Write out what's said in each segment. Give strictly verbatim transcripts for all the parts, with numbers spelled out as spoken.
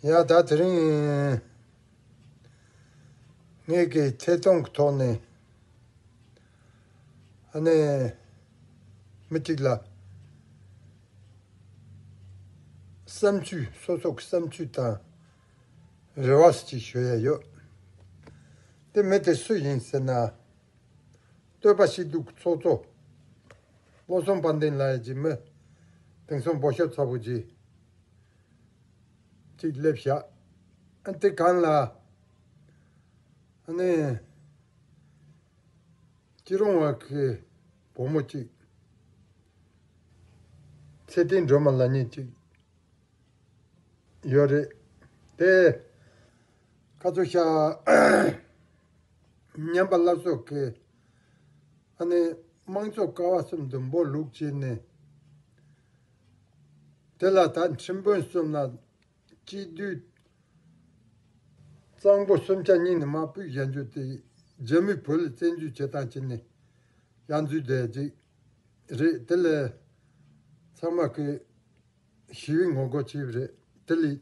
ཡ་ད་དེ་རིང་ངེད་ཀྱི་ཐད་གཏོང་གི་ཐོག་ནས་ཨ་ནི་མི་གཅིག་ལ་བསམ་ཚུལ་སོ་སོ་གི་བསམ་ཚུལ་དང་རེ་བ་ཅིག་ཞུ་ཡ་ཡོད། དེ་མི་དེ་སུ་ཡིན་ཟེར་ན། སྟོད་པ་སྐྱིད་སྡུག་ཚོགས་གཙོ་བློ་བཟང་དཔལ་ལྡན་ལགས་ཀྱི་མི་དེང་སང་འབོ་ཤོག་ཚ་པོ་ཅིག་ཅིག་སླེབས་ཤག་ཨ་དེ་གང་ལ་ཨ་ནི་སྐྱིད་རོང་བ་གི་བུ་མོ་ཅིག་ཚེ་བརྟན་སྒྲོལ་མ་ལབ་མཁན་ཅིག་ཡོད་རེད། དེ་ཁ་ཚོ་ཤ་ཉམས་པ་སླར་གསོ་གི་ཨ་ནི་དམངས་གཙོ་ཀ་བ་གསུམ་དུ་འབོ་ལུག་བྱས་ནས། དེ་ལ་ད་ཁྲིམས་དཔོན་གསུམ་ལ་སྐྱིད་སྡུག་གཙང་པོ་སུམ་ཆ་གཉིས་ནས་མར་ཕུད་བཞག་རྒྱུ་དེ་རྒྱ་མི་བོད་ལ་བཙན་འཛུལ་བྱེད་སྟངས་བྱས་ནས་ཡར་འཛུལ་བསྡད་ཅིག་རེད། དེ་ལས་ཚང་མ་གི་ཞི་བའི་ངོ་རྒོལ་བྱས་པ་རེད། དེ་ལས་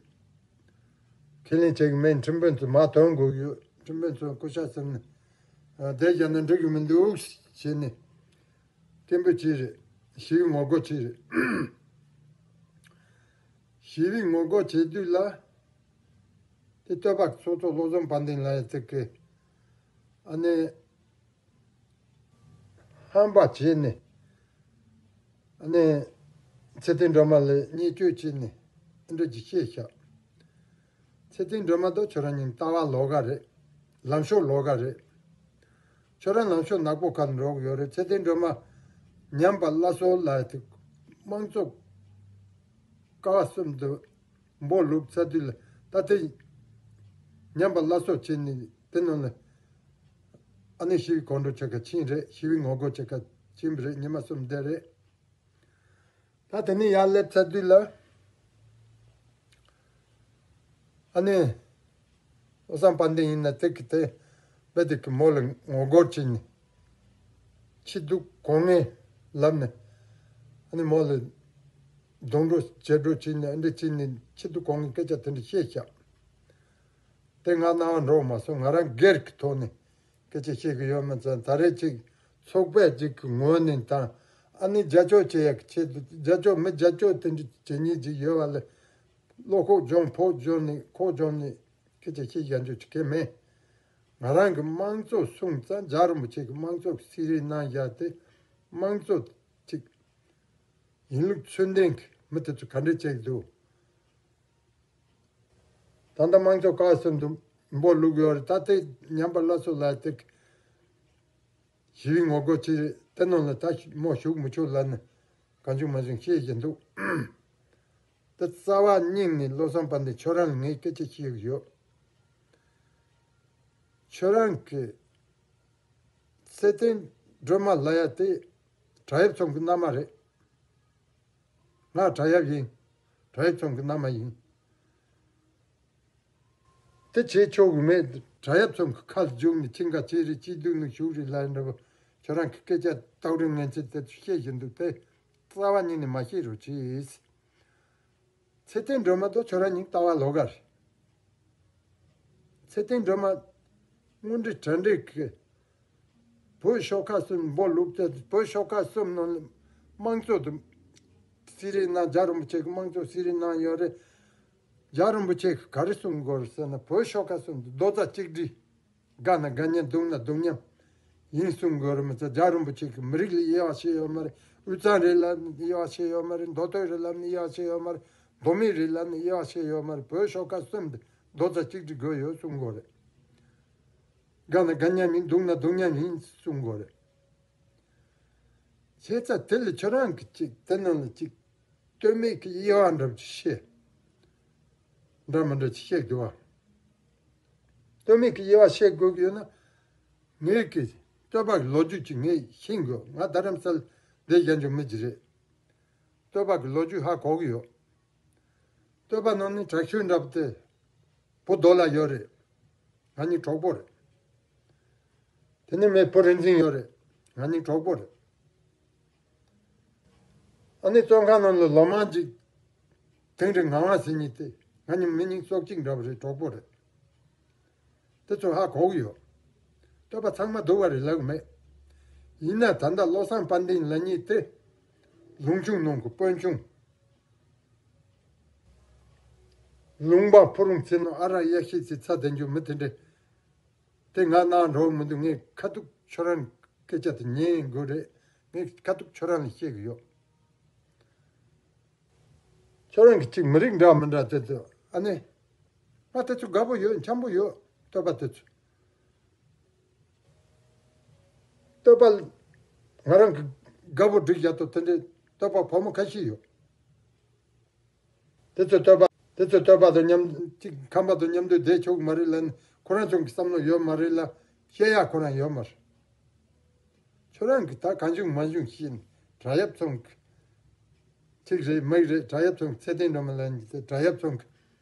ཁས་ལེན་བྱེད་ཀྱི་མེད། ཁྲིམས་དཔོན་ཚོ་མར་དོན་དགོས་ཡོད། ཁྲིམས་དཔོན་ཚོ་སྐུ་ཤ་ཟིན་ནས་བསྡད་བཞག་ན་འགྲིག་གི་མི་འདུག་བྱས་ནས་སྐད་འབོད་བྱས་རེད། ཞི་བའི་ངོ་རྒོལ་བྱས་རེད། ཞི་བའི་ངོ་རྒོལ་བྱེད་དུས་ལ་དེ་སྟོད་པ་ཚོགས་གཙོ་བློ་བཟང་དཔལ་ལྡན་ལགས་ཡ་ཚིག་གི་ཨ་ནི་ཧམ་པ་བྱས་ནས་ཨ་ནི་ཚེ་བརྟན་སྒྲོལ་མ་ལ་བརྙས་བཅོས་བྱས་ནས་ཨ་འདྲ་ཅིག་བཤད་ཤག་ཚེ་བརྟན་སྒྲོལ་མ་དང་ཁྱོད་རང་གཉིས་ལྟ་བ་ལོགས་ཀ་རེད། ལམ་ཕྱོགས་ལོགས་ཀ་རེད། ཁྱོད་རང་ལམ་ཕྱོགས་ནག་པོ་ཁ་ནས་འགྲོ་གི་ཡོད་རེད། ཚེ་བརྟན་སྒྲོལ་མ་ཉམས་པ་སླར་གསོ་ལ་དེ་དམངས་གཙོ་ཀ་བ་གསུམ་དུ་འབོ་ལུག་ཚར་དུས་ལ་ད་དེ་ཉམས་པ་སླར་གསོ་བྱས་ནས་དེ་ནང་ལ་ཨ་ནི་ཞི་བའི་གོམ་བགྲོད་བྱེད་ག་ཕྱིན་རེད། ཞི་བའི་ངོ་རྒོལ་བྱེད་ག་ཕྱིན་པ་རེད། ཉི་མ་གསུམ་བསྡད་རེད། ད་དེ་ནས་ཡར་སླེབས་ཚར་དུས་ལ་ཨ་ནི་བློ་བཟང་དཔལ་ལྡན་ཡིན་ན་དེ་གི་དེ་རྦད་དེ་གི་མོ་ལ་ངོ་རྒོལ་བྱས་ནས་ཕྱི་སྡུག་གོང་ངས་ལབ་ནས་ཨ་ནི་མོ་ལ་རྡུང་འགྲོ་བྱེད་འགྲོ་བྱས་ནས་ཨ་འདྲ་བྱས་ནས་ཕྱི་སྡུག་གོང་ངས་སྐད་ཆ་དེ་འདྲ་བཤད་ཤག་དེ་ང་རྣ་བ་འགྲོ་མ་སོང་། ང་རང་སྒེར་གྱི་ཐོག་ནས་སྐད་ཆ་བཤད་གི་ཡོད་མ་ཚད་ད་རེས་ཅིག་ཚོགས་པ་ཅིག་གི་ངོས་ནས་དང་ཨ་ནི་རྒྱབ་སྐྱོར་བྱེད་ཡག་གི་ཆེད་དུ་རྒྱབ་སྐྱོར་མི་རྒྱབ་སྐྱོར་དེ་འདྲ་བྱེད་མཁན་ཅིག་ཡོད་པ་ལས་བློ་ཁོག་སྦྱོང་ཕོག་སྦྱོང་ནས་ཁོག་སྦྱོང་ནས་སྐད་ཆ་བཤད་ཡག་འཇོག་ཅིག་གི་མེད། ང་རང་གི་དམངས་གཙོ་སོང་ཙང་རྒྱལ་བ་རིན་པོ་ཆེ་གི་དམངས་གཙོ་གི་གསེར་རིའི་ནང་བཞག་སྟེ་དམངས་གཙོ་ཅིག་ཡིན་ལུགས་ཚུལ་ལྡན་གྱི་མི་དེ་ཚོ་ག་འདྲ་བྱེད་ཀྱི་འདུག་ད་ལྟ་དམངས་གཙོ་ཀ་བ་གསུམ་དུ་འབོ་ལུག་ཡོད་རེད། ད་ལྟའི་ཉམས་པ་སླར་གསོ་ལ་དེ་ཞི་བའི་ངོ་རྒོལ་བྱེད་དེ་ནང་ལ་ད་མོ་ཞུགས་མི་ཆོག་ལབ་ནས་གང་བྱུང་མང་བྱུང་བཤད་བཞིན་འདུག་དེ་རྩ་བ་ཉིད་ནས་བློ་བཟང་དཔལ་ལྡན་ཁྱོད་རང་ལ་ངས་སྐད་ཆ་བཤད་ཀྱི་ཡོད། ཁྱོད་རང་གིས་ཚེ་བརྟན་སྒྲོལ་མ་ལབ་ཡ་དེ་བྲག་གཡབ་ཚང་གི་མནའ་མ་རེད། ང་བྲག་གཡབ་ཡིན། བྲག་གཡབ་ཚང་གི་མནའ་མ་ཡིན། དེ་བྱེད་ཆོག་གི་མེད། བྲག་གཡབ་ཚང་གི་ཁ་ལ་རྒྱུག་ནས་ཁྱིམ་ག་ཅི་རེད་སྐྱིད་སྡུག་ནས་ཞུགས་རེད་ལབ་འདྲ་པོ་ཁྱོད་རང་གི་སྐད་ཆ་སྟག་རིང་ངན་ཚད་དེ་བཤད་བཞིན་འདུག་དེ་རྩ་བ་ཉིད་ནས་མ་བཤད་རོགས་གྱིས། ཚེ་བརྟན་སྒྲོལ་མ་དང་ཁྱོད་རང་གཉིས་ལྟ་བ་ལོགས་ཀ་རེད། ཚེ་བརྟན་སྒྲོལ་མ་དངོས་འབྲེལ་གྲ་འགྲིག་གི་བོད་ཤོག་ཁག་གསུམ་འབོ་ལུག་སྟེ་བོད་ཤོག་ཁག་གསུམ་ནང་ལ་དམངས་གཙོ་དང་གསེར་རིའི་ནང་རྒྱལ་བ་རིན་པོ་ཆེ་གི་དམངས་གཙོ་གསེར་རིའི་ནང་ཡོད་རེད། རྒྱལ་བ་རིན་པོ་ཆེ་གིས་ག་རེ་གསུང་གི་ཡོད་རེད་ཟེར་ན་བོད་ཤོག་ཁག་གསུམ་དུ་རྡོག་རྩ་གཅིག་སྒྲིལ། དགའ་ན་དགའ་མཉམ་སྡུག་ན་སྡུག་མཉམ་ཡིན་གསུང་གི་ཡོད་རེད། མི་ཚེ་རྒྱལ་བ་རིན་པོ་ཆེ་གིས་མི་རིགས་ལ་དབྱེ་བ་ཕྱེ་ཡོད་མ་རེད། དབུས་གཙང་རེད་ལབ་ནས་དབྱེ་བ་ཕྱེ་ཡོད་མ་རེད། མདོ་སྟོད་རེད་ལབ་ནས་དབྱེ་བ་ཕྱེ་ཡོད་མ་རེད། མདོ་སྨད་རེད་ལབ་ནས་དབྱེ་བ་ཕྱེ་ཡོད་མ་རེད། བོད་ཤོག་ཁག་གསུམ་དུ་རྡོག་རྩ་གཅིག་སྒྲིལ་དགོས་ཡོད་གསུང་གི་ཡོད་རེད། དགའ་ན་དགའ་མཉམ་ཡིན་སྡུག་ན་སྡུག་མཉམ་ཡིན་གསུང་གི་ཡོད་རེད། བྱས་ཙང་དེ་ལ་ཁྱོད་རང་གིས་ཅིག་དེ་ནང་ལ་ཅིག་ལྟོས་མེད་ཀྱི་དབྱེ་བ་འདྲ་པོ་ཅིག་བཤད། འདྲ་མི་འདྲ་ཅིག་བཤད་དགོས་པ། ལྟོས་མེད་ཀྱི་དབྱེ་བ་བཤད་དགོས་ཀྱི་ཡོད་ན། ངེད་ཀྱི་སྟོད་པ་གི་ལོ་རྒྱུས་ཅིག་ངས་ཤེས་དགོས། ང་རྡ་རམ་ས་ལ་བསྡད་བཞག་འཇོག་མི་ཅིག་རེད། སྟོད་པ་གི་ལོ་རྒྱུས་ཧ་གོ་གི་ཡོད། སྟོད་པ་ནང་ནས་དྲག་ཤོས་འདྲ་པོ་དེ་བུ་རྡོ་ལ་ཡོད་རེད། ང་གཉིས་གྲོགས་པོ་རེད། དེ་ནས་མེད་བུ་རིག་འཛིན་ཡོད་རེད། ང་གཉིས་གྲོགས་པོ་རེད། ཨ་ནི་བཙོན་ཁང་ནང་ལ་ལོ་མང་ཅིག་དིང་རི་ངག་དབང་ཟེར་མཁན་དེ་ ང་གཉིས་མི་གཉིས་སྲོག་གཅིག་འདྲ་བ་རེད། གྲོགས་པོ་རེད། དེ་ཚོ་ཧ་གོ་གི་ཡོད། བསྟོད་པ་ཚང་མ་སྡུག་པ་རེད་ལབ་གི་མེད། ཡིན་ན་ད་ལྟ་བློ་བཟང་དཔལ་ལྡན་ལགས་གཉིས་དེ་ལུང་ཆུང་ནང་གི་དཔོན་ཆུང་། ལུང་པ་ཕུ་རུང་ཚེ་ནོ་ཨ་ར་གཡག་ཤི་ཚེ་ཚ་དེ་འཇུ་མི་དེ་འདྲས། དེ་ང་ནང་འགྲོ་མི་འདུག་ངས་ཁ་ཐུག་ཁྱོད་རང་སྐད་ཆ་དེ་ཉན་དགོས་རེད། ངས་ཁ་ཐུག་ཁྱོད་རང་ལ་བཤད་གི་ཡོད། ཁྱོད་རང་གི་ཅིག་མི་རིགས་འདྲ་མི་འདྲ་དེ་ཚོ་ཨ་ནི། ང་དེ་ཚོ་དགའ་པོ་ཡོད། འཆམ་པོ་ཡོད། བསྟོད་པ་དེ་ཚོ། བསྟོད་པ་ང་རང་གི་དགའ་པོ་སྒྲིག་ཡག་ཏུ་དེ་འདྲའི་བསྟོད་པ་ཕོ་མོ་ཁ་ཤས་ཡོད། དེ་ཚོ་བསྟོད་པ། དེ་ཚོ་བསྟོད་པ་དང་མཉམ་གཅིག་ཁམས་པ་དང་མཉམ་དུ་བསྡད་ཆོག་གི་མ་རེད་ལ། ཁོ་རང་ཚོ་གི་བསམ་བློ་ཡོད་མ་རེད་ལ། བཤད་ཡག་ཁོ་རང་ཡོད་མ་རེད། ཁྱོད་རང་གི་ད་གང་བྱུང་མང་བྱུང་བཤད་ནས་དྲ་ཡབ་ཚང་གི་ཅིག་རེད་མིག་རེད། དྲ་ཡབ་ཚང་གི་ཚེ་བརྟན་སྒྲོལ་མ་ལ་ནི་དྲ་ཡབ་ཚང་གི་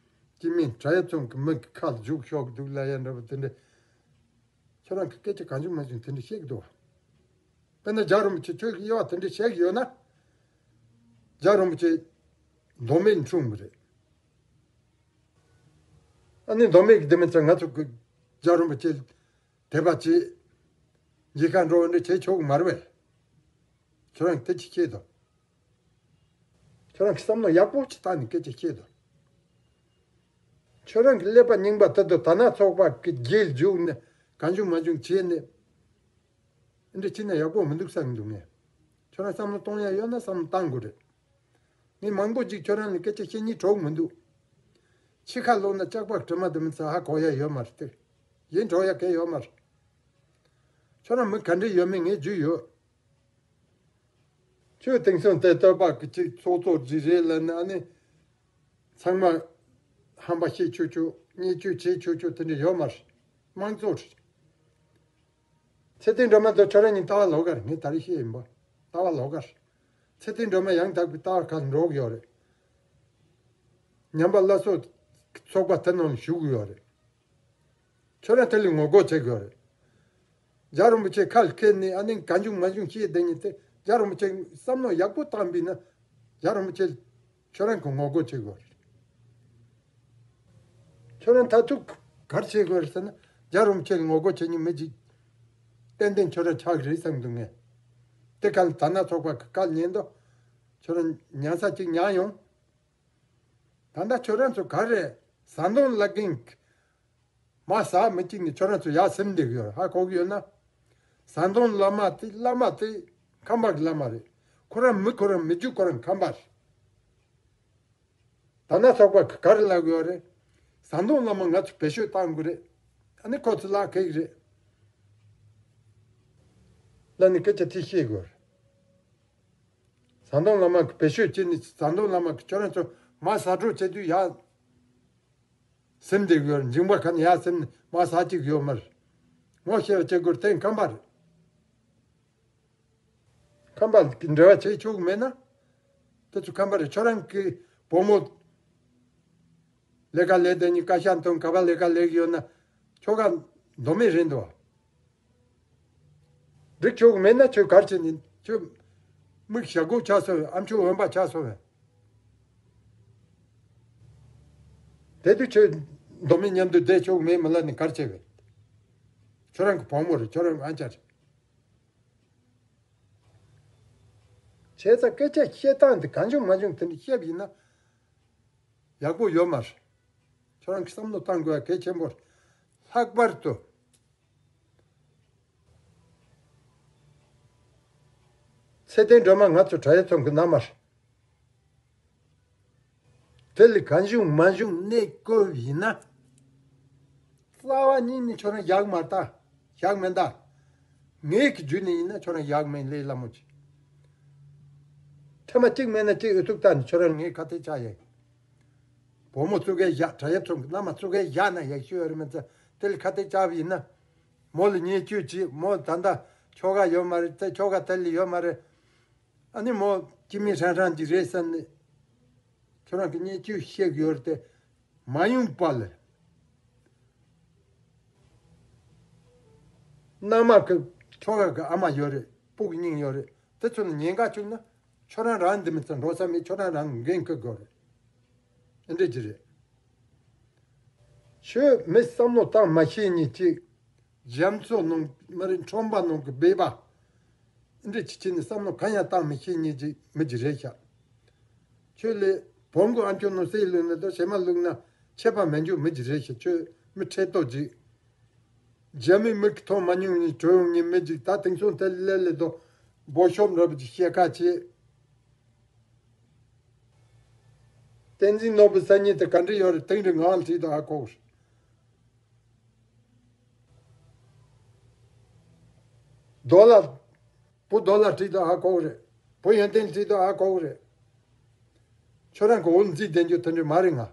སྐྱེ་དམན། དྲ་ཡབ་ཚང་གི་མི་གི་ཁ་ལ་རྒྱུག་ཤོག་གི་འདུག་ལ་ཡ་འདྲ་པོ་དེ་འདྲ། ཁྱོད་རང་གི་སྐད་ཆ་གང་བྱུང་མང་བྱུང་དེ་འདྲ་བཤད་གི་འདུག་བ། དཔེར་ན་རྒྱལ་བ་རིན་པོ་ཆེ་ཁྱོད་ཀྱི་དབྱེ་བ་དེ་འདྲ་བཤད་ཀྱི་ཡོད་ན། རྒྱལ་བ་རིན་པོ་ཆེ་མདོ་སྨད་འཁྲུངས་པ་རེད། ཨ་ནི་མདོ་སྨད་ཀྱི་དེ་མིན་ཚེ་ང་ཚོ་གི་རྒྱལ་བ་རིན་པོ་ཆེ་དད་པ་བྱེད། མཇལ་ཁ་འགྲོ་འདྲ་བྱེད་ཆོག་གི་མ་རེད་པས། ཁྱོད་རང་དེ་ཅི་ཤེས་དོ། ཁྱོད་རང་གི་བསམ་བློ་ཡག་པོ་ཅིག་བཏང་ནས་སྐད་ཆ་བཤད་དོ། ཁྱོད་རང་གི་ཀླད་པ་རྙིང་པ་དེ་དང་དར་ནག་ཚོགས་པ་གི་རྗེས་འཇུག་ནས་གང་བྱུང་མང་བྱུང་བྱས་ནས། འདི་བྱས་ན་ཡག་པོ་མི་འདུག་བསམ་གྱི་འདུག་ངས། ཁྱོད་རང་བསམ་བློ་གཏོང་ཡ་ཡོད་ན་བསམ་བློ་བཏང་དགོས་རེད། ངས་མང་པོ་ཅིག་ཁྱོད་རང་ལ་སྐད་ཆ་བཤད་སྙིང་བྲོ་གི་མི་འདུག་ཕྱི་ཁ་ལོག་ན་ལྕགས་པ་དྲི་མ་དུ་མི་ཚ་ཧ་གོ་ཡ་ཡོད་མ་རེད་དེ། ཡིད་འགྲོ་ཡ་གལ་ཡོད་མ་རེད། ཁྱོད་རང་མི་ག་འདྲ་ཡོད་མེད་ངས་རྒྱུས་ཡོད། ཁྱོད་དེང་སང་དེ་བསྟོད་པ་གི་ཅིག་ཚོགས་གཙོ་ཅིག་རེད་ལབ་ན་ཨ་ནི། ཚང་མ་ཧམ་པ་བཤད་ཆོག་ཆོག་བརྙས་བཅོས་བྱེད་ཆོག་ཆོག་དེ་འདྲ་ཡོད་མ་རེད། དམངས་གཙོ་རེད། ཚེ་བརྟན་སྒྲོལ་མ་དང་ཁྱོད་རང་གཉིས་ལྟ་བ་ལོགས་ཀ་རེད། ངས་ད་རེས་བཤད་ཡིན་པ། ལྟ་བ་ལོགས་ཀ་རེད། ཚེ་བརྟན་སྒྲོལ་མ་ཡང་དག་པའི་ལྟ་བ་ཁ་འགྲོ་གི་ཡོད་རེད། ཉམས་པ་སླར་གསོ་ཚོགས་པ་དེ་ནང་ལ་ཞུགས་ཡོད་རེད། ཁྱོད་རང་དེ་ལ་ངོ་རྒོལ་བྱེད་དགོས་རེད། རྒྱལ་བ་རིན་པོ་ཆེ་ཁ་ལ་འཁྱེར་ནས་ཨ་ནི་གང་བྱུང་མང་བྱུང་བཤད་བསྡད་མཁན་དེ་རྒྱལ་བ་རིན་པོ་ཆེ་བསམ་བློ་ཡག་པོ་བཏང་པས་ན་རྒྱལ་བ་རིན་པོ་ཆེ་ཁྱོད་རང་གི་ངོ་རྒོལ་བྱེད་དགོས་རེད། ཁྱོད་རང་མཐར་ཐུག་ག་རེ་བྱེད་དགོས་རེད་ཟེར་ན་རྒྱལ་བ་རིན་པོ་ཆེ་ལ་ངོ་རྒོལ་བྱེད་མཁན་མི་གཅིག་ཏན་ཏན་ཁྱོད་རང་ཆགས་ཀྱི་རེད་བསམ་གྱི་འདུག་ངས། དེ་ག་ལ་དར་ནག་ཚོགས་པ་གི་བཀའ་ཉན་དོ། ཁྱོད་རང་ཉན་ས་གཅིག་ཉན་ཡོང་། ད་ལྟ་ཁྱོད་རང་ཚོ་ག་རེ་ཟ་འདོང་ལ་གིན། མ་ཟ་མི་གཅིག་ནི་ཁྱོད་རང་ཚོ་ཡར་སེམས་འདེགས་ཡོད་ཧ་གོ་གི་ཡོད་ན། ཟ་འདོང་བླ་མ་དེ་བླ་མ་དེ་ཁམས་པ་གི་བླ་མ་རེད། ཁོ་རང་མི་ཁོ་རང་མི་རྒྱུད་ཁོ་རང་ཁམས་པ་རེད། ད་ནང་ཚོགས་པ་ག་རེ་ལབ་ཡོད་རེད། ཟ་འདོང་བླ་མ་ང་ཚོ་བེད་སྤྱོད་བཏང་དགོས་རེད། ཨ་ནི་ཁོ་ཚོ་ལག་ཁེག་རེད། ལ་ནི་སྐད་ཆ་དེ་བཤད་དགོས་རེད། ཟ་འདོང་བླ་མ་གི་བེད་སྤྱོད་བྱས་ནས་ཟ་འདོང་བླ་མ་གི་ཁྱོད་རང་ཚོ་མ་ཟ་འཕྲོ་བྱེད་དུས་ཡ། སེམས་འདི་ཡོད་འཇིང་པ་ག་ནས་ཡ་སེམས་ནས་མ་ཟ་གཅིག་ཡོད་མར། ངོ་ཤེས་པ་བྱེད་དགོས་དེ་ཁམས་པ་རེད། ཁམས་པ་གི་འབྲེལ་བ་བྱེད་ཆོག་གི་མེད་ན། དེ་ཚོ་ཁམས་པ་རེད། ཁྱོད་རང་གི་བུ་མོ་ལས་ཀ་ལས་དེ་ཉིད་བཀའ་ཤག་དང་ག་པ་ལས་ཀ་ལས་ཀྱི་ཡོད་ན་ཁྱོ་ག་མདོ་མེད་རེད་འདུག་འགྲིག་ཆོག་གི་མེད་ན་ཁྱོད་གར་བྱེད་ནི་ཁྱོད་མིག་ཞྭ་སྒོ་ཆགས་སོང་བས། ཨམ་ཆུ་འོན་པ་ཆགས་སོང་བས། དེ་དུས་ཁྱོད་མདོ་མེད་མཉམ་དུ་བསྡད་ཆོག་གི་མེད་མི་ལ་ནི་གར་བྱེད་བས། ཁྱོད་རང་གི་བུ་མོ་རེད། ཁྱོད་རང་ཨ་ཅག་རེད། བྱས་ཙང་སྐད་ཆ་བཤད་སྟངས་འདི་གང་བྱུང་མ་བྱུང་དེ་འདྲ་བཤད་པ་ཡིན་ན་ཡག་པོ་ཡོད་མ་རེད། ཁྱོད་རང་གི་བསམ་བློ་བཏང་དགོས་པ་གལ་ཆེན་པོ་རེད། ལྷག་པར་དུ་ཚེ་བརྟན་སྒྲོལ་མ་ང་ཚོ་དྲ་ཡ་ཚོང་གི་མནའ་མ་རེད། དེ་ལས་གང་བྱུང་མང་བྱུང་གནས་བསྐོས་ཡིན་ན། རྩ་བ་ཉིད་ནས་ཁྱོད་རང་ཡག་མ་ལྟ། ཡག་མེད་ལྟ། ངའི་གི་རྒྱུད་ནས་ཡིན་ན་ཁྱོད་རང་ཡག་མེད་ལས་སླ་མོ་ཅིག་ཐེངས་མ་གཅིག་མེད་ན་གཅིག་ཨུ་ཐུག་ལྟ་ནས་ཁྱོད་རང་ངའི་ཁ་ཐེག་ཆགས་ཡས། བུ་མོ་བཙུགས་མཁན་བཞག་དྲ་ཡ་ཚོང་གི་མནའ་མ་བཙུགས་མཁན་བཞག་ན་ཡག་ཤོས་ཡོད་རེད་མི་ཚེ་དེ་ལས་ཁ་ཐེག་ཆགས་པ་ཡིན་ན། མོ་ལ་བརྙས་བཅོས་བྱེད། མོ་ད་ལྟ་ཁྱོ་ག་ཡོད་མ་རེད། ཚེ་ཁྱོ་ག་དེ་ལས་ཡོད་མ་རེད། ཨ་ནི་མོ་སྐྱེ་དམན་ཧྲང་ཧྲང་ཅིག་རེད་བསམ་ནས་ཁྱོད་རང་གི་བརྙས་བཅོས་བཤད་གི་ཡོད་རེད་དེ། མ་ཡོང་པ་ལ་མནའ་མ་གི་ཁྱོ་ག་གི་ཨ་མ་ཡོད་རེད། སྤུ་གུ་གཉིས་ཡོད་རེད། དེ་ཚོ་ནི་ཉེན་ཁ་བྱུང་ན་ཁྱོད་རང་རང་འདི་མི་ཚེ་འགྲོ་ས་མེད། ཁྱོད་རང་རང་འགན་འཁུར་དགོས་རེད། ཨེ་འདྲ་ཅིག་རེད། ཁྱོད་མི་བསམ་བློ་བཏང་མ་ཤེས་ཉིད་ཅིག་རྒྱ་མཚོ་ནང་མི་རིགས་ཁྲོན་པ་ནང་གི་སྦས་པ། འདི་ཅི་ཅི་ནི་བསམ་བློ་གང་ཡང་བཏང་མི་ཤེས་ཉིད་ཅིག་མི་ཅིག་རེད་ཤག་ཁྱོད་ལས་བོང་གུ་ཨ་མཆོག་ནང་གསེར་བླུགས་ན་དང་བྱེ་མ་བླུགས་ན་ཁྱད་པར་མི་འཇུག་མི་ཅིག་རེད་ཤག་ཁྱོད་མི་ཁྲེལ་ཏོ་ཅིག་རྒྱ་མི་མིག་གིས་མཐོང་མ་མྱོང་ནི་བྲོས་ཡོང་ནི་མི་ཅིག་ད་དེང་སང་དེ་ལས་ལས་དོ་སྦོ་ཤོབ་འདྲ་པོ་ཅིག་བཤད་ཁ་བྱེད། བསྟན་འཛིན་ནོར་བུ་གསར་རྙིང་དེ་ག་འདྲ་ཡོད་རེད། དེང་རི་ངང་བྲིས་དང་ཧ་གོ་རེད། རྡོ་ལ། བུ་རྡོ་ལ་བྲིས་དང་ཧ་གོ་རེད། བུ་ཡོན་ཏན་བྲིས་དང་ཧ་གོ་རེད། ཁྱོད་རང་གི་འོ་འཛིན་བསྡད་རྒྱུ་དེ་འདྲ་མ་རེད་ང་།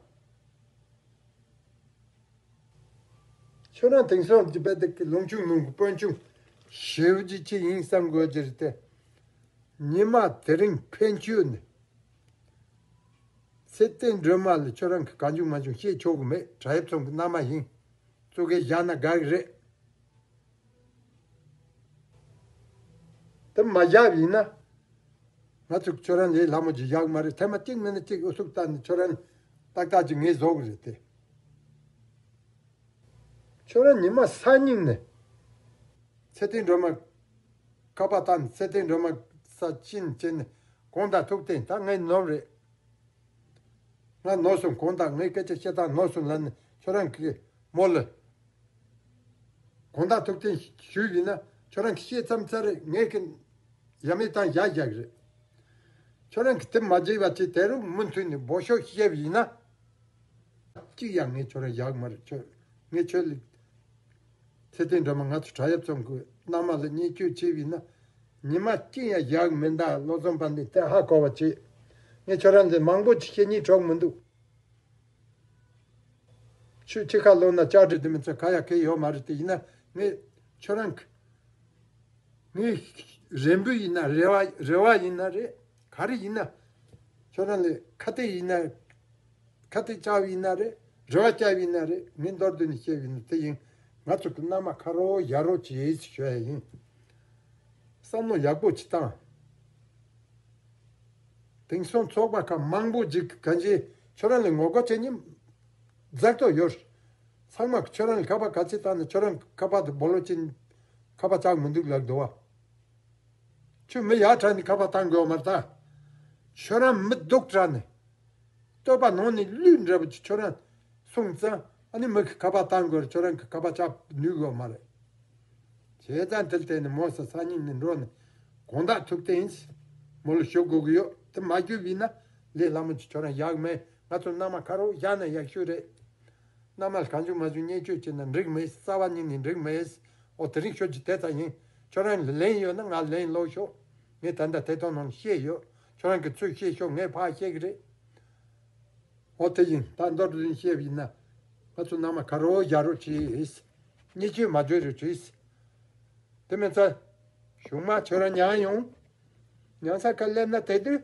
ཁྱོད་རང་དེང་སང་གི་དཔེ་དེ་གི་ལུང་ཆུང་ནང་གི་དཔོན་ཆུང་ཞེ་པོ་ཅིག་ཅིག་ཡིན་བསམ་དགོས་ཀྱི་རེད་དེ། ཉི་མ་དེ་རིང་ཕན་ཆོད་ནས། ཚེ་བརྟན་སྒྲོལ་མ་ལ་ཁྱོད་རང་གི་གང་བྱུང་མ་བྱུང་བཤད་ཆོག་གི་མེད། བྲག་གཡབ་ཚང་གི་མནའ་མ་ཡིན། གཙོ་གལ་བཞག་ན་དགའ་གི་རེད། དེ་མ་བཞག་ཡིན་ན། ང་ཚོ་ཁྱོད་རང་ལས་སླ་མོ་ཅིག་བཞག་མ་རེད། ཐེངས་མ་གཅིག་མིན་ན་གཅིག་ཨུ་ཚུགས་བཏང་ནས་ཁྱོད་རང་ཏག་ཏག་ཅིག་ངས་བཟོ་གི་རེད་དེ། ཁྱོད་རང་ཉི་མ་སང་ཉིན་ནས། ཚེ་བརྟན་སྒྲོལ་མ། ཁ་པར་བཏང་ནས་ཚེ་བརྟན་སྒྲོལ་མ་ས་ཕྱིན་ཕྱིན་ནས་གང་ལྟར་ཐུག་བསྟན་ད་ངའི་ནོར་རེད། ང་ནོར་སོང་གང་ལྟར་ངའི་སྐད་ཆ་བཤད་སྟངས་ནོར་སོང་ལབ་ནས་ཁྱོད་རང་གིས་མོ་ལ། གང་ལྟར་ཐུག་བསྟན་ཞུས་ཡིན་ན་ཁྱོད་རང་གིས་བཤད་མཚམས་ཚར་རེད། ངས་ཀྱི་ཡ་མེད་བཏང་བཞག་བཞག་རེད། ཁྱོད་རང་གིས་དེ་མ་བརྗེད་པ་ཅིག་དེ་རུ་མུ་མཐུད་ནས་སྦོ་ཤོབ་བཤད་ཡིན་ན། གཅིག་ཡང་ངས་ཁྱོད་རང་བཞག་མ་རེད། ཁྱོད་ངས་ཁྱོད་ལ། ཚེ་བརྟན་སྒྲོལ་མ་ང་ཚོ་བྲག་གཡབ་ཚང་གི་མནའ་མ་ལ་བརྙས་བཅོས་བྱས་པ་ཡིན་ན། ཉི་མ་གཅིག་ཡང་བཞག་མི་འདུག་བློ་བཟང་དཔལ་ལྡན་དེ་ཧ་གོ་བ་བྱེད། ངས་ཁྱོད་རང་ལ་མང་པོ་ཅིག་བཤད་སྙིང་བྲོ་གི་མི་འདུག་ཆུ་ཕྱི་ཁ་ལོག་ན་ལྕགས་དྲི་དེ་མི་ཚོ་ཁ་ཡ་ཁེ་ཡོད་མ་རེད་དེ། ཡིན་ན་ངས་ཁྱོད་རང་གི་ངའི་རེ་འབོད་ཡིན་ན་རེ་བ་རེ་བ་ཡིན་ན་རེད། ག་རེ་ཡིན་ན། ཁྱོད་རང་ལ་ཁ་གཏད་ཡིན་ན། ཁ་གཏད་བཅག་ཡིན་ན་རེད། རེ་བ་བཅག་ཡིན་ན་རེད། ངས་མདོར་བསྡུས་ནས་བཤད་ཡིན་ན་དེ་ཡིན། ང་ཚོ་གི་མནའ་མ་ཁ་རོག་ཡ་རོག་བྱེད་ཞུ་ཡ་ཡིན། བསམ་བློ་ཡག་པོ་ཅིག་བཏང་། དེང་སང་ཚོགས་པ་ཁག་མང་པོ་ཅིག་གང་ཅི་ཁྱོད་རང་ལ་ངོ་རྒོལ་བྱེད་མཁན་རྫིག་ཏོ་ཡོད། ཚང་མ་ཁྱོད་རང་ལ་ཁ་པར་ག་ཚོད་བཏང་ནས་ཁྱོད་རང་ཁ་པར་དེ་སྦོ་ལོག་ཅིག་ཁ་པར་བཅག་མི་འདུག་ལབ་འདུག་བ། ཁྱོད་མི་ཡག་དྲགས་ནས་ཁ་པར་བཏང་དགོས་མ་རེད་ད། ཁྱོད་རང་མི་སྡུག་དྲགས་ནས། བསྟོད་པ་ནང་ནས་གླུད་འདྲ་པོ་ཅིག་ཁྱོད་རང་གསུངས་ཙང་ཨ་ནི་མི་གི་ཁ་པར་བཏང་དགོས་རེད། ཁྱོད་རང་གི་ཁ་པར་བཅག་ནུས་དགོས་མ་རེད། བྱས་ཙང་དེ་བརྟེན་ནས་མོ་ས་སང་ཉིན་ནས་འགྲོ་ནས་གང་ལྟར་ཐུག་བསྟན་མོ་ལ་ཞུ་དགོས་ཀྱི་ཡོད། དེ་མ་ཞུས་པ་ཡིན་ན་ལས་སླ་མོ་ཅིག་ཁྱོད་རང་བཞག་མེད། ང་ཚོ་མནའ་མ་ཁ་རོག་བཞག་ན་ཡག་ཤོས་རེད། མནའ་མ་ལ་གང་བྱུང་མ་བྱུང་བརྙས་བཅོས་བྱས་ན་འགྲིག་མེད། རྩ་བ་ཉིད་ནས་འགྲིག་མེད། འོ་དེ་རིང་ཤོད་ཀྱི་དེ་ཙམ་ཡིན། ཁྱོད་རང་ལན་ཡོད་ན་ང་ལན་སློག་ཤོག་ངས་ད་ལྟ་དེ་དོན་ནང་བཤད་ཡོད། ཁྱོད་རང་གི་ཚུལ་བཤད་ཤོག་ངས་ཕར་བཤད་ཀྱི་རེད། འོ་དེ་ཡིན། ད་མདོར་བསྡུས་བཤད་པ་ཡིན་ན། ང་ཚོ་མནའ་མ་ཁ་རོག་རྒྱག་རོགས་བྱེད། བརྙས་བཅོས་མ་བྱོས་རོགས་བྱེད། དེ་མིན་ཚ། གཞུག་མ་ཁྱོད་རང་མྱངས་ཡོང་། མྱངས་ས་ཁ་སླེབས་ན་དེ་དུས།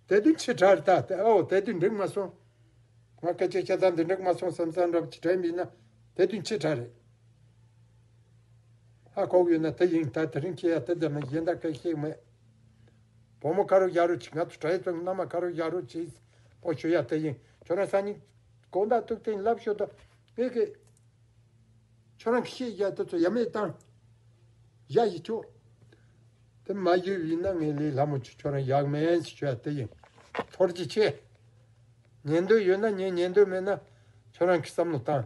དེ་དུས་ཕྱི་དྲགས་རེད་ད། དེ་ཨོ་དེ་དུས་འགྲིག་མ་སོང་། ང་སྐད་ཆ་བཤད་སྟངས་འདི་འགྲིག་མ་སོང་བསམ་བསམ་འདྲ་པོ་ཅིག་དྲན་པ་ཡིན་ན། དེ་དུས་ཕྱི་དྲགས་རེད། ཧ་གོ་གི་ཡོད་ན་དེ་ཡིན། ད་དེ་རིང་ཁྱེད་ཡ་དེ་འདྲ་མིན་གཞན་དག་སྐད་ཤེས་མེད། བུ་མོ་ཁ་རོག་རྒྱག་རོགས་བྱེད། ང་ཚོ་བྲག་གཡབ་ཚང་མནའ་མ་ཁ་རོག་རྒྱག་རོགས་བྱེད། ཨོ་ཞུ་ཡ་དེ་ཡིན། ཁྱོད་རང་སང་ཉིན་དགོང་དག་ཐུག་བསྟན་ལབ་ཤོད་དོ། ངས་གི་ཁྱོད་རང་གི་བཤད་ཡ་དེ་ཚོ་ཡ་མེད་བཏང་། ཡ་ཡི་ཆོག་དེ་མ་ཞུས་ཡིན་ན་ངས་ལས་སླ་མོ་ཅིག་ཁྱོད་རང་བཞག་མེད་ཞུ་ཡ་དེ་ཡིན། ཐུགས་རྗེ་ཆེ། ཉན་འདོད་ཡོད་ན་ཉན། ཉན་འདོད་མེད་ན་ཁྱོད་རང་གི་བསམ་བློ་བཏང་།